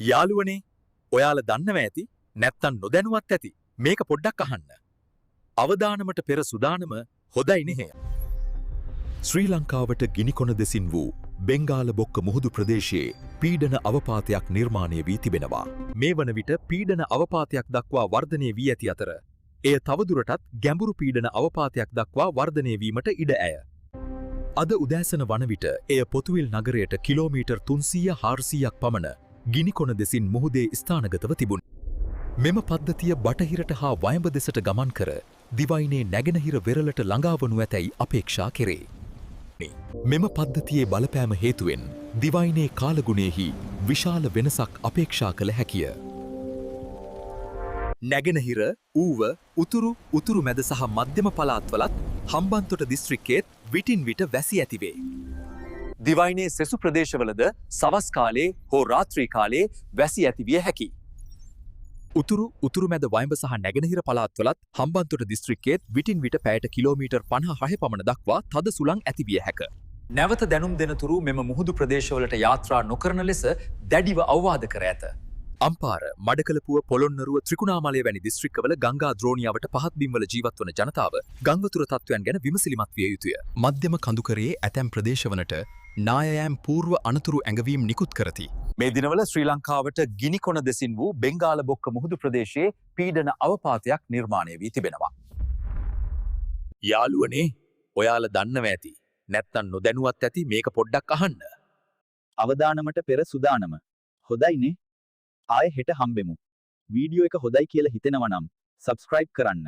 යාළුවනේ, ඔයාලා දන්නව ඇති, නැත්තම් නොදැනුවත් ඇති. මේක පොඩ්ඩක් අහන්න. අවදානමට පෙර සුදානම හොදයි නෙහෙ. ශ්‍රී ලංකාවට ගිනිකොන දෙසින් වූ බෙංගාල බොක්ක මුහුදු ප්‍රදේශයේ පීඩන අවපාතයක් නිර්මාණය වී තිබෙනවා. මේ වන විට පීඩන අවපාතයක් දක්වා වර්ධනය වී ඇති අතර, එය තවදුරටත් ගැඹුරු පීඩන අවපාතයක් දක්වා වර්ධනය වීමට ඉඩ ඇත. අද උදෑසන වන විට එය පොතුවිල් නගරයට කිලෝමීටර් 300 400ක් පමණ ගිනිකොන දෙසින් මුහුදේ ස්ථානගතව තිබුණ. මෙම පද්ධතිය බටහිරට හා වයඹ දෙසට ගමන් කර දිවයිනේ නැගෙනහිර වෙරළට ළඟාවනු ඇතැයි අපේක්ෂා කෙරේ. මෙම පද්ධතියේ බලපෑම හේතුවෙන් දිවයිනේ කාලගුණයෙහි විශාල වෙනසක් අපේක්ෂා කළ හැකිය. නැගෙනහිර, ඌව, උතුරු, උතුරු මැද සහ මධ්‍යම පළාත්වලත් හම්බන්තොට දිස්ත්‍රික්කයේත් විටින් විට වැසි ඇතිවේ. දිවයිනේ සෙසු ප්‍රදේශවලද සවස් කාලයේ හෝ රාත්‍රී කාලයේ වැසි ඇතිවිය හැකි. උතුරු, උතුරු මැද, වයඹ සහ නැගෙනහිර පළාත්වලත් හම්බන්තොට දිස්ත්‍රික්කයේත් විටින් විට පැයට කිලෝමීටර් 56 පමණ දක්වා තද සුළං ඇතිවිය හැක. නැවත දැනුම් දෙනතුරු මෙම මුහුදු ප්‍රදේශවලට යාත්‍රා නොකරන ලෙස දැඩිව අවවාද කර ඇත. අම්පාර, මඩකලපුව, පොළොන්නරුව, ත්‍රිකුණාමලය වැනි දිස්ත්‍රික්කවල ගංගා ද්‍රෝණියාවට පහත් බිම්වල ජීවත් වන ජනතාව ගංවතුර තත්ත්වයන් ගැන විමසිලිමත් විය යුතුය. මධ්‍යම කඳුකරයේ ඇතැම් ප්‍රදේශවලට නායයෑම් පූර්ව අනතුරු ඇඟවීම් නිකුත් කරති. මේ දිනවල ශ්‍රී ලංකාවට ගිනිකොන දෙසින් වූ බෙංගාල බොක්ක මුහුදු ප්‍රදේශයේ පීඩන අවපාතයක් නිර්මාණය වී තිබෙනවා. යාළුවනේ, ඔයාලා දන්නව ඇති, නැත්තම් නොදැනුවත් ඇති. මේක පොඩ්ඩක් අහන්න. අවදානමට පෙර සුදානම හොදයි නේ. ආයෙ හෙට හම්බෙමු. වීඩියෝ එක හොදයි කියලා හිතෙනවා නම් සබ්ස්ක්‍රයිබ් කරන්න.